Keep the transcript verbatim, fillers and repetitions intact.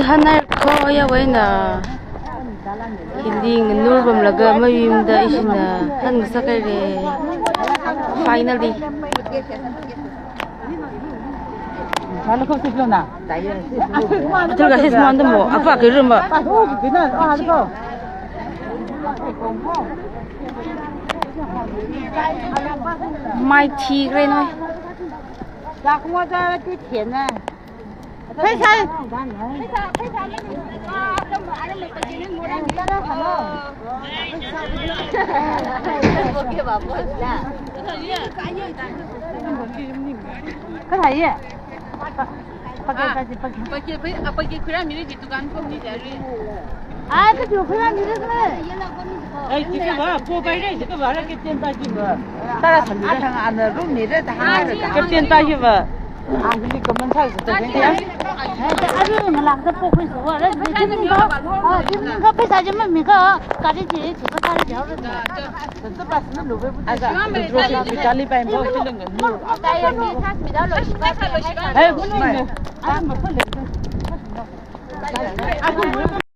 Hanhai kho ya wai na. Hili nganur pamlaga mayumda ishina hansak haira. Finally. Athil ka sis man damo, apa ke rumba. Mai thi kre noi. Pheisai. Kathāya? Packet, packet, packet. Packet, packet, packet khuirāmira, chi dukan khomni jari. Ai, kachi khuirāmira khala. Ai, chi kava, po pai re, chi kava, ra captain pa chi va. Tara thang, a thang ana room ni re, ta hang re, ta. Captain pa chi va. Ang li common size to. Ai, ta aru ngalak ta po khui so, ra, chi ni ka, ah, chi ni ka pheisā chi mami ka, kari chi, chi ka kari chi, ra. Aja, Vitaly pai mo, chi lung nu. Hai, kunu ne. Ai, ma ko le.